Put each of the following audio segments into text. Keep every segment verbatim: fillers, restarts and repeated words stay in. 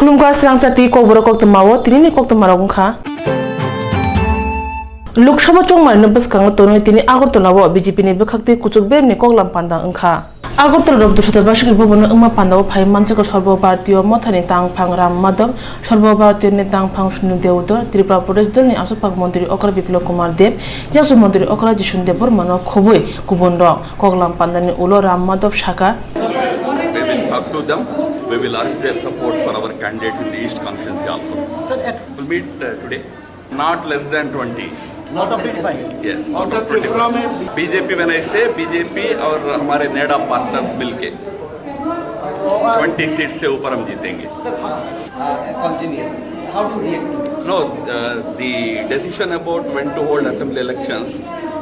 Khulumkha srangchati kokborok koktwmao tinini koktwmarok wngkha. Lok Sabha chongmarino bwskango tonwi tini Agartala o B J P ni bwkhaktwi kuchuk beremni koklam panda wngkha. Agartala Rabindra Chaturvedi Bhaban o wngma pandao phai manjak Sarbo Bharatiya Mothani tangphang Ram Madhav, Sarbo Bharatiya ni tangphang Sunil Deodar, Tripura Pradesh dolni aswkphang Montri okra Biplab Kumar Deb, Yakchu Montri okra Jishnu Debbarma no khobwi kubunrok. Koklam pandani ulo Ram Madhav sakha. We will talk to them. We will urge their support for our candidate in the East constituency also. Sir, at We'll meet uh, today. Not less than twenty. Not of twenty-five. Yes. Sir, Tripura में B J P, when I say B J P, और हमारे NEDA partners मिलके twenty seat से ऊपर हम जीतेंगे। Sir, how, uh, continue. How to react? No, uh, the decision about when to hold assembly elections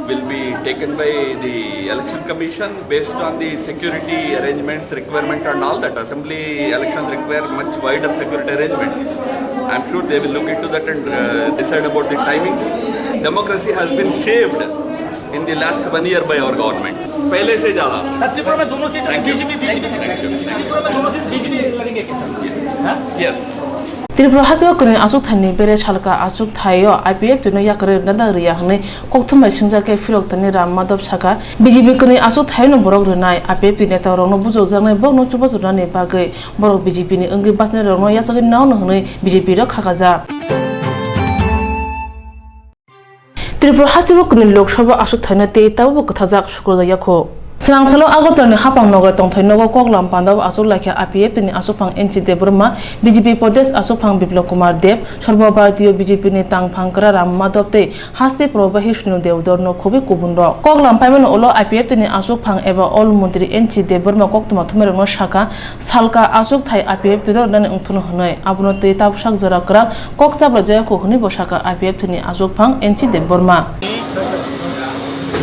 will be taken by the election commission based on the security arrangements requirement and all that. Assembly elections require much wider security arrangements. I'm sure they will look into that and uh, decide about the timing. Democracy has been saved in the last one year by our government. पहले से ज्यादा। Sir, त्रिपुरा में दोनों seat Thank you. B J P, B J P Thank you. Thank you. Tripura में दोनों seat B J P लड़ेंगे क्या, sir? Yes. Tripura hasteo kwrwini aswk thaini bere salka aswk thaio I P F T no yakarwi rwna da rwya hwnwi kokthum bai swngjak khe phirok thani Ram Madhav sakha, B J P kwrwini aswk thaino borok rwnai, I P F T neta rokno bujokjaknai, borokno chubachu rwnani bagwi borok B J P ni wngwi bachnai rokno yachagwi nao hwnwi B J P rok khakajak. Tripura hasteo kwrwini Lok Sabha aswk thaino tei tabukbo kwthajak sukrwjak yakho. Swrang salo Agartala ni haphang nogo tongthai nogo koklam pandao aswk laikha I P F T ni aswkphang N C Debbarma, B J P Pradesh aswkphang Biplab Kumar Deb, Sarbo Bharatiya B J P ni tangphang kwra Ram Madhav tei haste probahi Sunil Deodar no khobwi kubun rok. Koklam paimani ulo I P F T ni aswkphang eba All Montri N C Debbarma koktwma thumnairokno sakha, salka aswk thai I P F T no rwnani wngthunu hwnwi, abono tei tabuksak jora kwrak kok chaplai jaya kho hwnwi bo sakha I P F T ni aswkphang N C Debbarma.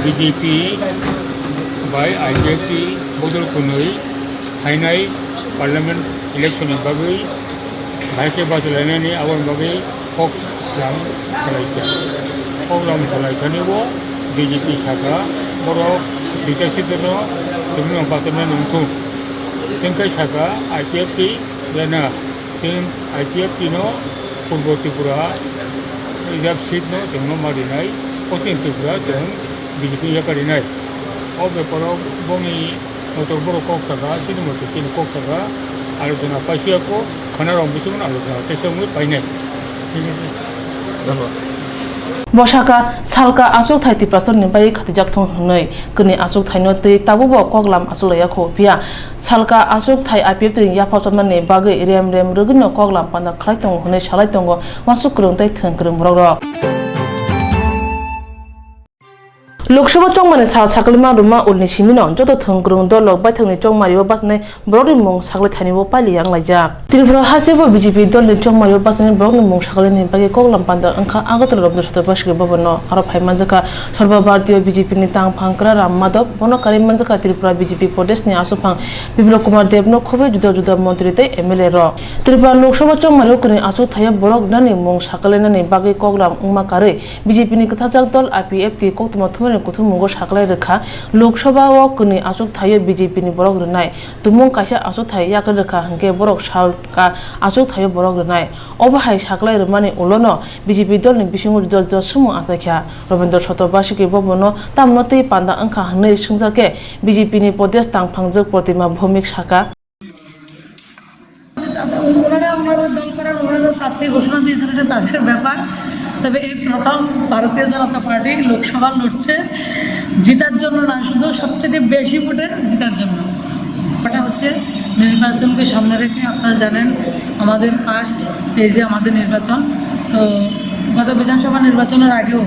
B J P bai I P F T bodol kwnwi phainai parliament election ni bagwi bahai khe bachalainani aboni bagwi kok lam salaikha. Kok lam salaikhani bo B J P sakha borok duita seat no chwngno bachanani wngthung. Chwngkhai sakha I P F T rena. Chwng I P F T no Purbo Tripura reserve seat no chwngno ma rinai, Poschim Tripura chwng B J P no yakarinai. O beparo bongni motor borok kok saka, chini motor chini kok saka, alochona paisuyako, khana rok bisingo alochona teisa wngwi painai. Bo sakha, salka aswk thai Tiprasani bai khatijak thung hwnwi, kwrwini aswk thaino twi tabukbo koklam aswk laiya kho, phiya salka aswk thai I P F T ni yapha chopnani bagwi rem rem rwgwino koklam panda khlai tongo hwnwi salai tongo uansuk kwrwng tei thwng kwrwng borok rok. Lok Sabha chongmani sal sakhlima rwma ulni simino joto thwng kwrwng dol rok baithangni chongmario bachanai borokni mung saklai thani bo paili yang laijak. Tripura hasteo B J P dolni chongmario bachanai borokni mung saklaini bagwi koklam panda wngkha Agartala Rabindra Chaturvedi Bhavan no. Aro phai manjakha Sarbo Bharatiya B J P ni tangphang kwra Ram Madhav, bono karwi manjakha Tripura B J P Pradesh ni aswkphang Biplab Kumar Deb no khobwi juda juda montri tei M L A rok. Tripura Lok Sabha chongmario kwrwini aswk thaio borok rwnani mung saklainani bagwi koklam wngma karwi B J P ni kwthajak dol I P F T koktwma thumnairokni kuthummungo saklai rwkha. Lok Sabha o kwrwini aswk thaio B J P ni borok rwnai. Tumung kaisa achukthai yakarwi rwkha hwnkhe borok salka achukthaio borok rwnai. Obo hai saklai rwmani ulono B J P dolni bisingo juda juda swngmung achaikha. Rabindra Chaturvedi bobono tamno twi panda wngkha hwnwi swngjak khe B J P ni Pradesh tangphangjwk Protima Bhowmik sakha. ওনারা ওনারা দল করেন, ওনারা প্রার্থী ঘোষণা দিয়েছেন, এটা তাদের ব্যাপার। তবে এই প্রথম ভারতীয় জনতা পার্টি লোকসভা লড়ছে জেতার জন্য না, শুধু সবচেয়ে বেশি ভোটে জেতার জন্য। ওটা হচ্ছে নির্বাচনকে সামনে রেখে, আপনারা জানেন আমাদের ফার্স্ট ফেজে আমাদের নির্বাচন। তো গত বিধানসভা নির্বাচনের আগেও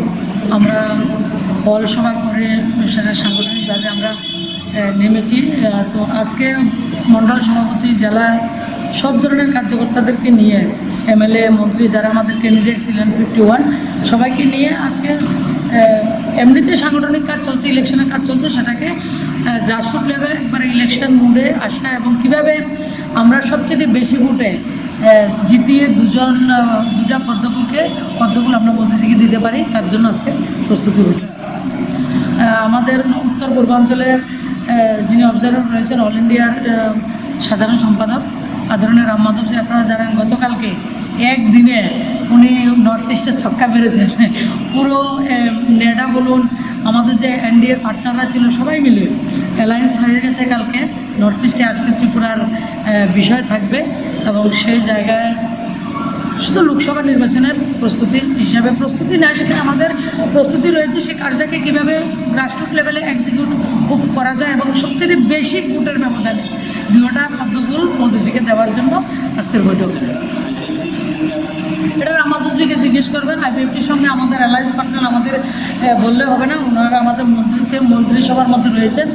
আমরা হল সভা করে সেটা সাংগঠনিকভাবে আমরা আহ, নেমেছি। আহ, তো আজকে মণ্ডল সভাপতি, জেলার সব ধরনের কার্যকর্তাদেরকে নিয়ে, এমএলএ, মন্ত্রী, যারা আমাদের ক্যান্ডিডেট ছিলেন ফিফটি ওয়ান, সবাইকে নিয়ে আজকে, আহ, এমনিতে সাংগঠনিক কাজ চলছে, ইলেকশনের কাজ চলছে, সেটাকে, আহ, গ্রাসরুট লেভেলে একবারে ইলেকশন মুডে আসা এবং কিভাবে আমরা সবচেয়ে বেশি ভোটে, আহ, জিতিয়ে দুজন, আহ, দুটা পদ্মফুলকে, পদ্মফুল আমরা মোদিজিকে দিতে পারি, তার জন্য আজকে প্রস্তুতি বৈঠক। আহ, আমাদের উত্তর পূর্বাঞ্চলের, আহ, যিনি অবজারভার রয়েছেন, অল ইন্ডিয়ার, আহ, সাধারণ সম্পাদক, আদরণীয় রাম মাধবজি, আপনারা জানেন, গতকালকে একদিনে উনি নর্থ ইস্টে ছক্কা মেরেছেন। পুরো, এ, নেডা বলুন, আমাদের যে এনডিএ পার্টনাররা ছিল, সবাই মিলে অ্যালায়েন্স হয়ে গেছে কালকে। নর্থ ইস্টে আজকে ত্রিপুরার, এ, বিষয় থাকবে এবং সেই জায়গায় শুধু লোকসভা নির্বাচনের প্রস্তুতি হিসাবে প্রস্তুতি নেয়, সেখানে আমাদের প্রস্তুতি রয়েছে। সে কাজটাকে কীভাবে গ্রাসরুট লেভেলে এক্সিকিউট করা যায় এবং সবচেয়ে বেশি ভোটের ব্যবধানে দুটা পদ্মফুল মোদিজিকে দেওয়ার জন্য আজকের বৈঠক। এটা রাম মাধবজিকে জিজ্ঞেস করবেন, আইপিএফটির সঙ্গে আমাদের অ্যালায়েন্স পার্টনার আমাদের, এ, বললে হবে না, ওনারা আমাদের মন্ত্রিত্বে, মন্ত্রিসভার মধ্যে রয়েছেন,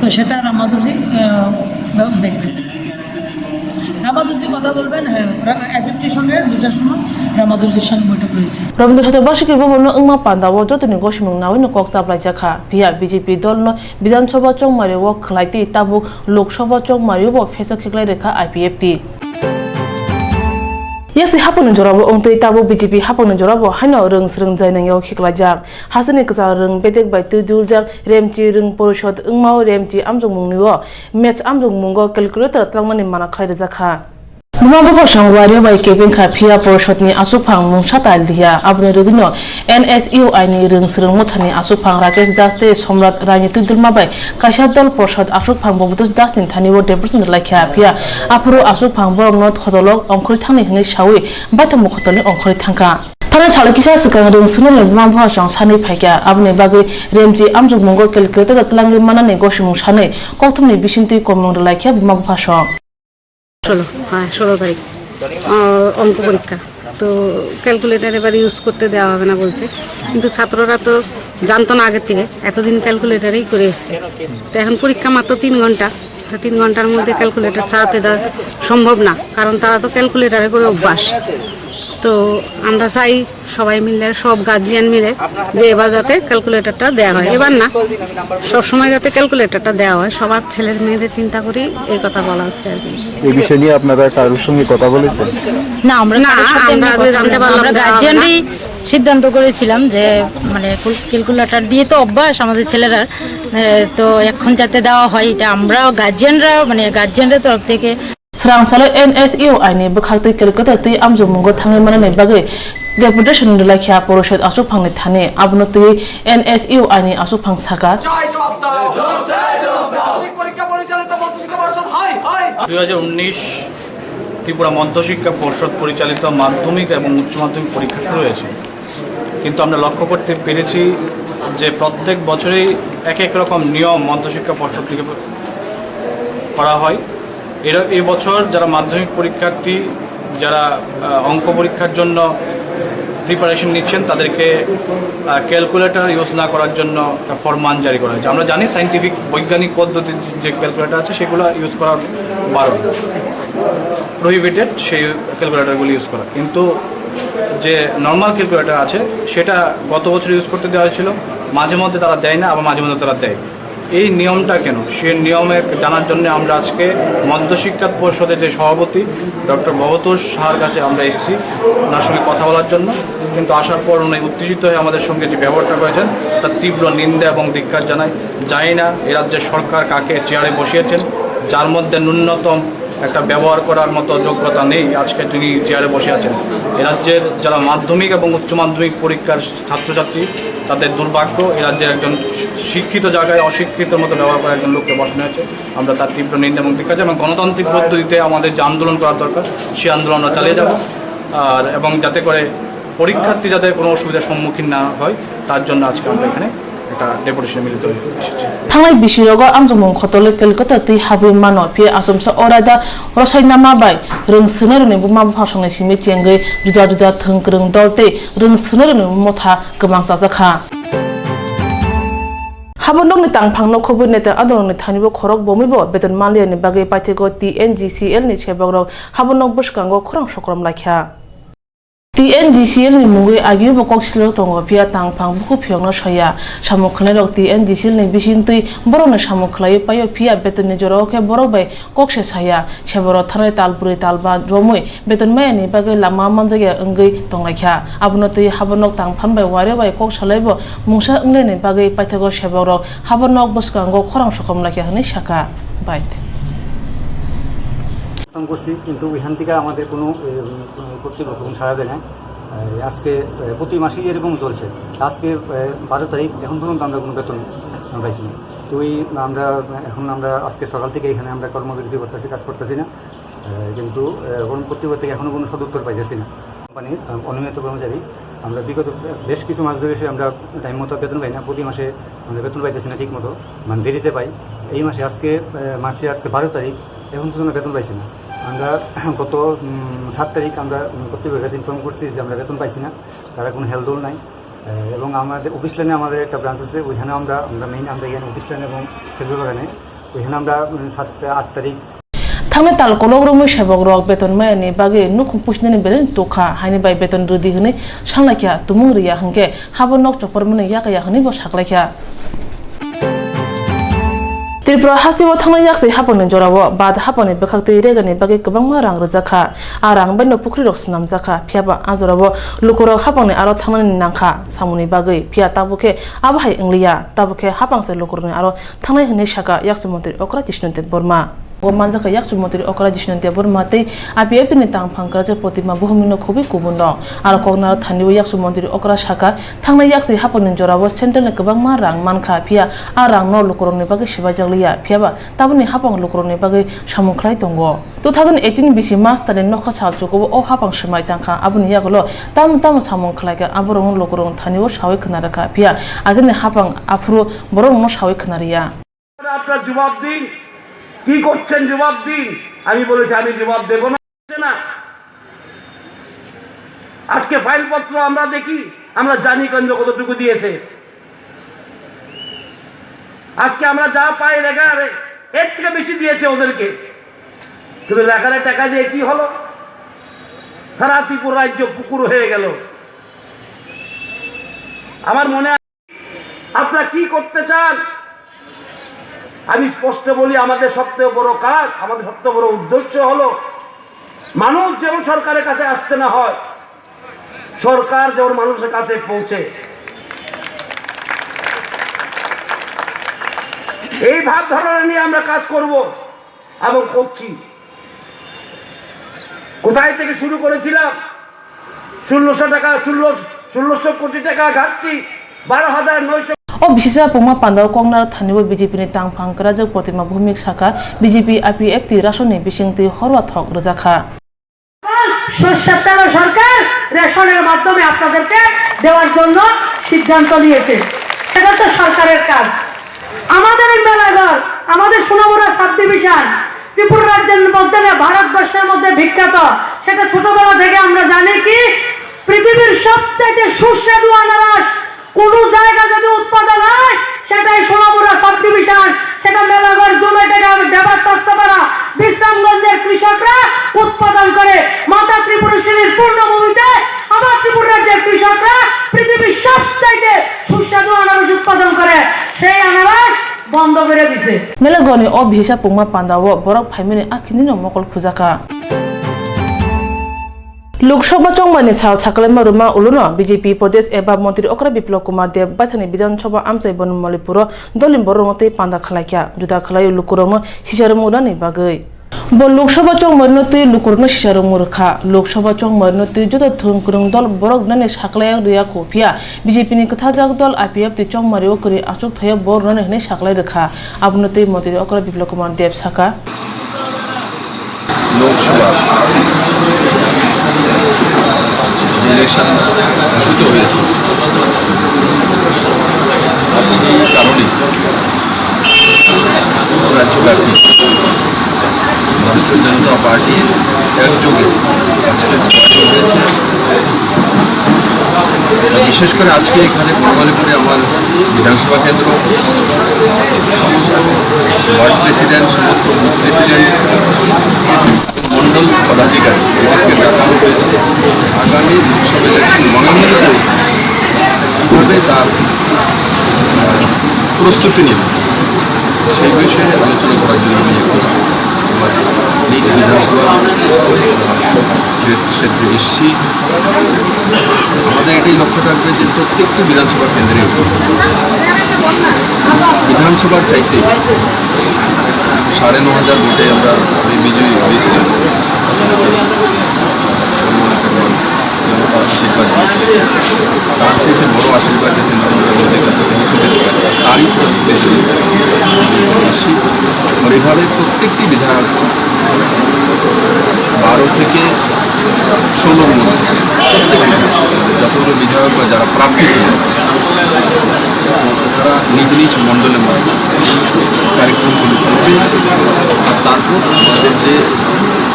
তো সেটা রাম মাধবজি, এ, দেখবেন। রাম মাধবজি কথা বলবেন, হ্যাঁ, আইপিএফটির সঙ্গে দুটার সময় রাম মাধবজির সঙ্গে বৈঠক রয়েছে। Rabindra Chaturvasiki bubulno wngma pandao jotoni gosimung naui no kok chaplai jakha. Phiya B J P dolno Bidhan Sabha chongmario o khlai tei tabuk Lok Sabha chongmario bo phesak kheklai rwkha I P F T. Yasi hapangni jorabo wngtwi tabuk B J P hapangni jorabo haino rwng swrwng jainangyo khiklaijak. Hasteni kwchar rwng bedek bai twi duljak, remchi rwng porishod wngmao remchi amjokmungni o match amjokmungo calculator twlangnani mana khlai rwjakha. Buma buphasong wario bai kebeng kha phiya porishod ni aswkphang mungsa tal liya. Aboni rwgwino N S U I ni rwng swrwng mothani aswkphang Rakesh Das tei Somrat Rai ni twidulma bai kaisa dol porishod aswkphang Bhabatosh Das ni thani o deputation rwlai kha phiya aphuru aswkphang borokno khotolo ongkhorwi thangni hwnwi saui baithang bo khotolni ongkhorwi thangkha. Thani salo kisa swkang rwng swrwngni buma buphasong sanwi phaikha, aboni bagwi remchi amjokmungo calculator twlangwi manani gosimung sanwi kokthumni bisingtwi komung rwlaikha buma buphasong. ষোলো, হ্যাঁ, ষোলো তারিখ। আহ, অঙ্ক পরীক্ষা। তো ক্যালকুলেটর এবার ইউজ করতে দেওয়া হবে না বলছে, কিন্তু ছাত্ররা তো জানতো না আগের থেকে, এতদিন ক্যালকুলেটরেই করে এসছে। তো এখন পরীক্ষা মাত্র তিন ঘন্টা, তো তিন ঘন্টার মধ্যে ক্যালকুলেটর ছাড়া তো এটা সম্ভব না, কারণ তারা তো ক্যালকুলেটরে করে অভ্যাস। তো আমরা চাই সবাই মিলে, সব গার্জিয়ান মিলে, যে এবার যাতে ক্যালকুলেটরটা দেওয়া হয়, এবার না, সব সময় যাতে ক্যালকুলেটরটা দেওয়া হয়, সবার ছেলে মেয়েদের চিন্তা করি এই কথা বলা হচ্ছে আর কি। এই বিষয় নিয়ে আপনারা কারোর সঙ্গে কথা বলেছেন? না, আমরা না, কারোর সাথে আমরা আমরা আগে কথা জানতে বলিনি। পারলাম আমরা যে হবে না। গার্জিয়ানরাই সিদ্ধান্ত করেছিলাম যে, মানে, কুল-, ক্যালকুলেটর দিয়ে তো অভ্যাস আমাদের ছেলেরা, এ, তো এখন যাতে দেওয়া হয়, এটা আমরা গার্জিয়ানরা, মানে, গার্জিয়ানদের তরফ থেকে। Srang salo N S U I ni bwkhaktwi calculator twi amjokmungo thangwi manani bagwi deputation rwlaikha porishod aswkphangni thani, abono twi N S U I ni aswkphang saka. চাই জবাব দাও। মাধ্যমিক পরীক্ষা পরিচালিত মধ্যশিক্ষা পর্ষদ, হাই, হাই। দুই হাজার উনিশ ত্রিপুরা মধ্যশিক্ষা পর্ষদ পরিচালিত মাধ্যমিক এবং উচ্চ মাধ্যমিক পরীক্ষা শুরু হয়েছে, কিন্তু আমরা লক্ষ্য করতে পেরেছি যে প্রত্যেক বছরেই এক এক রকম নিয়ম মধ্যশিক্ষা পর্ষদ থেকে করা হয়। এরা, এই বছর যারা মাধ্যমিক পরীক্ষার্থী, যারা, আহ, অঙ্ক পরীক্ষার জন্য প্রিপারেশন নিচ্ছেন, তাদেরকে, আহ, ক্যালকুলেটর ইউজ না করার জন্য একটা ফরমান জারি করা হয়েছে। আমরা জানি সায়েন্টিফিক বৈজ্ঞানিক পদ্ধতির যে ক্যালকুলেটর আছে, সেগুলো ইউজ করা বারণ, প্রোহিবিটেড সেই ক্যালকুলেটরগুলি ইউজ করা। কিন্তু যে নর্মাল ক্যালকুলেটর আছে, সেটা গত বছর ইউজ করতে দেওয়া হয়েছিল, মাঝে মধ্যে তারা দেয় না, আবার মাঝে মধ্যে তারা দেয়। এই নিয়মটা কেন, সে নিয়মে জানার জন্য আমরা আজকে মধ্যশিক্ষা পর্ষদের যে সভাপতি ডক্টর ভবতোষ সাহার কাছে আমরা এসেছি ওনার সঙ্গে কথা বলার জন্য। কিন্তু আসার পর উনি উত্তেজিত হয়ে আমাদের সঙ্গে যে ব্যবহারটা করেছেন, তার তীব্র নিন্দা এবং ধিক্কার জানাই। জানি না এ রাজ্যের সরকার কাকে চেয়ারে বসিয়েছেন, যার মধ্যে ন্যূনতম একটা ব্যবহার করার মতো যোগ্যতা নেই। আজকে তিনি চেয়ারে বসে আছেন। এ রাজ্যের যারা মাধ্যমিক এবং উচ্চ মাধ্যমিক পরীক্ষার ছাত্রছাত্রী, তাদের দুর্ভাগ্য। এ রাজ্যের একজন শিক্ষিত জায়গায় অশিক্ষিতর মতো ব্যবহার করা একজন লোককে বসানো হয়েছে। আমরা তার তীব্র নিন্দা এবং ধিক্কার জানাই এবং গণতান্ত্রিক পদ্ধতিতে আমাদের যে আন্দোলন করার দরকার, সেই আন্দোলন আমরা চালিয়ে যাব। আর এবং যাতে করে পরীক্ষার্থী যাতে কোনো অসুবিধার সম্মুখীন না হয়, তার জন্য আজকে আমরা এখানে একটা ডেপুটেশনে মিলিত হয়ে এসেছি। Thangnai bisi rogo amjokmung khotolwi calculator twi habwi mano, phiya achomsa oraida rwsai nama bai rwng swrwngnairokni buma buphasongni simi chengwi juda juda thwng kwrwng dol tei rwng swrwngnairokni motha kwbang chajakha. Habonokni tangphang nokhobwi neta adorokni thanibo khorok bomwibo beton manliyani bagwi paithego T N G C L ni sebokrok habonok bwskango khorang sokrom laikha. T N G C L ni mungwi agiobo kok silok tongo, phiya tangphang bukhuk phiyokno soya. Samung khwlairok T N G C L ni bisingtwi borokno samung khwlaiwi paio, phiya betonni jorao khe borok bai kok se saya. Seborok thanai tal brwi tal ba romwi beton mayani bagwi lama manjakya wngwi tonglaikha. Abono twi habonok tangphang bai wario bai kok salaibo mungsa wnglaini bagwi paithago sebokrok habonok bwskango khorang sokomlaikha hwnwi sakha. Bai. Phone করছি, কিন্তু ওইখান থেকে আমাদের কোনো, এ, উম, কর্তৃপক্ষ কোনো সাড়া দেয় না। এই আজকে, এ, প্রতি মাসেই এরকম চলছে। আজকে, এ, বারো তারিখ, এখন পর্যন্ত আমরা কোনো বেতন পাইছি না। তো এই আমরা, এখন আমরা আজকে সকাল থেকে এখানে আমরা কর্মবিরতি করতেছি, কাজ করতেছি না। এ, কিন্তু, এ, এখন কর্তৃপক্ষ থেকে এখনো কোনো সদুত্তর পাইতেছি না। কোম্পানির, আহ, অনিয়মিত কর্মচারী। আমরা বিগত বেশ কিছু মাস ধরে সে আমরা টাইম মতো বেতন পাই না, প্রতি মাসে আমরা বেতন পাইতেছি না ঠিক মতো, মানে দেরিতে পাই। এই মাসে আজকে, আহ, মার্চে আজকে বারো তারিখ, এখন পর্যন্ত বেতন পাইছি না। আমরা গত, উম, সাত তারিখ আমরা, উম, কর্তৃপক্ষের কাছে ইনফর্ম করছি যে আমরা বেতন পাইছি না, তারা কোনো হেলদোল নাই। আহ, এবং আমাদের অফিস লাইনে আমাদের একটা ব্রাঞ্চ আছে, ওইখানে আমরা, আমরা মেইন আমরা এখানে অফিস লাইন এবং খেজুর বাগানে, ওইখানে আমরা, উম, সাত, আট তারিখ Thangnai tal kolok romwi sebok rok beton maya ni bagwi nukhung pusinani belai ni tukha, haini bai beton rwdi hwnwi sanglai kha, tumung rwya hwnkhe habo nok chopor mani yakya hwnwi bo saklai kha. Tripura haste o thangnai yaksi hapangni jorao bad hapangni bwkhak twi regani bagwi kwbangma rang rwjak kha. A rang bai no pukhri rok swnamjak kha, phiya ba a jorao lukurok hapangni aro thangnani nang kha samungni bagwi, phiya tabuk khe abo hai wngliya, tabuk khe hapang se lukurokni aro thangnai hwnwi sakha yaksu montri okra Jishnu Debbarma. O manjakha yakchu montri okra Jishnu Debbarma tei I P F T ni tangphang kwrajak Protima Bhumik no khobwi kubun rok. Aro koknaro thani o yakchu montri okra sakha, thangnai yaksi hapangni jorao central ni kwbangma rang mankha, phiya a rang no lukurokni bagwi sibaijak liya, phiya ba tabukni hapang lukurokni bagwi samung khlai tongo. Two thousand eighteen bisi March talni nokha sal chukubo o hapang swmai tangkha, aboni yagulo tamo tamo samung khlaikha, aborokno lukurokni thani o sawi khna rwkha, phiya agini hapang aphuru borokno sawi khna rwya. আপনারা জবাব দিন, কি করছেন জবাব দিন। আমি বলেছি, "আমি জবাব দেব না।" না। আজকে ফাইলপত্র আমরা দেখি, আমরা জানি কেন্দ্র কতটুকু দিয়েছে। আজকে আমরা যা পাই লেখার, এর থেকে বেশি দিয়েছে ওদেরকে। কিন্তু লেখার টাকা দিয়ে কি হলো? সারা ত্রিপুরা রাজ্য পুকুর হয়ে গেল। আমার মনে আপনারা কি করতে চান? আমি স্পষ্ট বলি, আমাদের সবথেকে বড় কাজ, আমাদের সবথেকে বড় উদ্দেশ্য হলো মানুষ যেমন সরকারের কাছে আসতে না হয়, সরকার যেমন মানুষের কাছে পৌঁছে। এই ভাবধারা নিয়ে আমরা কাজ করব। এবং করছি। কোথায় থেকে শুরু করেছিলাম? ষোলোশো টাকা, ষোলো, ষোলোশো কোটি টাকা ঘাটতি, বারো হাজার নয়শো। O bisisa pungma pandao koknaro thani o B J P ni tangphang kwrajak Protima Bhumik sakha, B J P I P F T rasoni bisingtwi horwa thok rwjakha. সরকার, সরকার রেশনের মাধ্যমে আপনাদেরকে দেওয়ার জন্য সিদ্ধান্ত নিয়েছে। এটা তো সরকারের কাজ। আমাদের এই মেলাঘর, আমাদের সোনামুড়া সাব ডিভিশন, ত্রিপুরা রাজ্যের মধ্যে না, ভারতবর্ষের মধ্যে বিখ্যাত। সেটা ছোটবেলা থেকে আমরা জানি কি, পৃথিবীর সবচাইতে সুস্বাদু আনারস কোনো জায়গা যদি উৎপাদন হয়, সেটাই সোনামুড়া সাব ডিভিশন, সেটা মেলাঘর, জুমেটেগা, ডেবার তক্তাপাড়া, বিশ্রামগঞ্জের কৃষকরা উৎপাদন করে। মাতা ত্রিপুরেশ্বরীর পূর্ণভূমিতে আমার ত্রিপুরা রাজ্যের কৃষকরা পৃথিবীর সবচাইতে সুস্বাদু আনারস উৎপাদন করে, সেই আনারস বন্ধ করে দিছে। Melago ni o bihisa pungma panda o borok phaimani akhini no mokol khujakha. Lok Sabha chongmani sal sakalaima rwma uluno B J P Pradesh eba Montri okra Biplab Kumar Deb baithani Bidhan Sabha amchai Bonmalipuro dolni borokno tei panda khlaikha, juda khlai lukurokno sisarwmung rwnani bagwi. Bo Lok Sabha chongmarino twi lukurokno sisarwmung rwkha. Lok Sabha chongmarino twi joto thwng kwrwng dol borok rwnani saklaiya rwya kho, phiya B J P ni kwtharjak dol I P F T chongmario kwrwi achukthai borok rwnani hwnwi saklai rwkha. Abono twi Montri okra Biplab Kumar Deb sakha. Loksabha election ঘোষিত হয়েছে, আর সেই কারণে রাজ্যব্যাপী ভারতীয় জনতা পার্টি একযোগে আজকে স্কোয়াডে হয়েছে। বিশেষ করে আজকে এখানে বনমালীপুরে আমার বিধানসভা কেন্দ্র, সমস্ত ওয়ার্ড প্রেসিডেন্ট, সমস্ত বুথ প্রেসিডেন্ট, মণ্ডল পদাধিকারী এদেরকে ডাকা হয়েছে। আগামী লোকসভা ইলেকশন বনমালীপুরে কীভাবে তার, আহ, প্রস্তুতি নেবে, সেই বিষয়ে আলোচনা করার জন্য আমি এখন আমার নিজ বিধানসভা ক্ষেত্রে এসেছি। আমাদের এটাই লক্ষ্য থাকবে যে প্রত্যেকটি বিধানসভা কেন্দ্রে বিধানসভার চাইতে সাড়ে ন হাজার ভোটে আমরা এই বিজয়ী হয়েছিলাম। জনতার আশীর্বাদ দিয়েছে। তার থেকে বড় আশীর্বাদ যাতে নরেন্দ্র মোদীর কাছে পৌঁছতে পারে, তারই প্রস্তুতি নিয়ে এসেছি। আর এভাবে প্রত্যেকটি বিধায়ক, বারো থেকে ষোলোর মধ্যে প্রত্যেক বিধায়ক, যতগুলো বিধায়ক বা যারা প্রার্থী ছিলেন, তারা নিজ নিজ মণ্ডলে মণ্ডলে কার্যক্রমগুলো করবে। আর তারপর আমাদের যে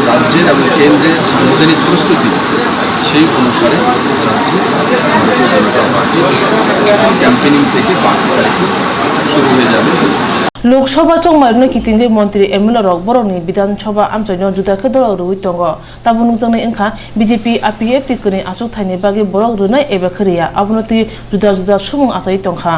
রাজ্যের এবং কেন্দ্রের সাংবিধানিক প্রস্তুতি, সেই অনুসারে রাজ্যে ভারতীয় জনতা পার্টি ক্যাম্পেনিং থেকে বারো তারিখে শুরু হয়ে যাবে। Lok Sabha chongmarino kitingwi montri M L A rok borokni Bidhan Sabha amchaino juda khe dorok rwui tongo. Tabuk nukjaknai wngkha B J P, I P F T kwrwi achuk thaini bagwi borok rwnai eba khe rwya, abono twi juda juda sumung achaiwi tongkha.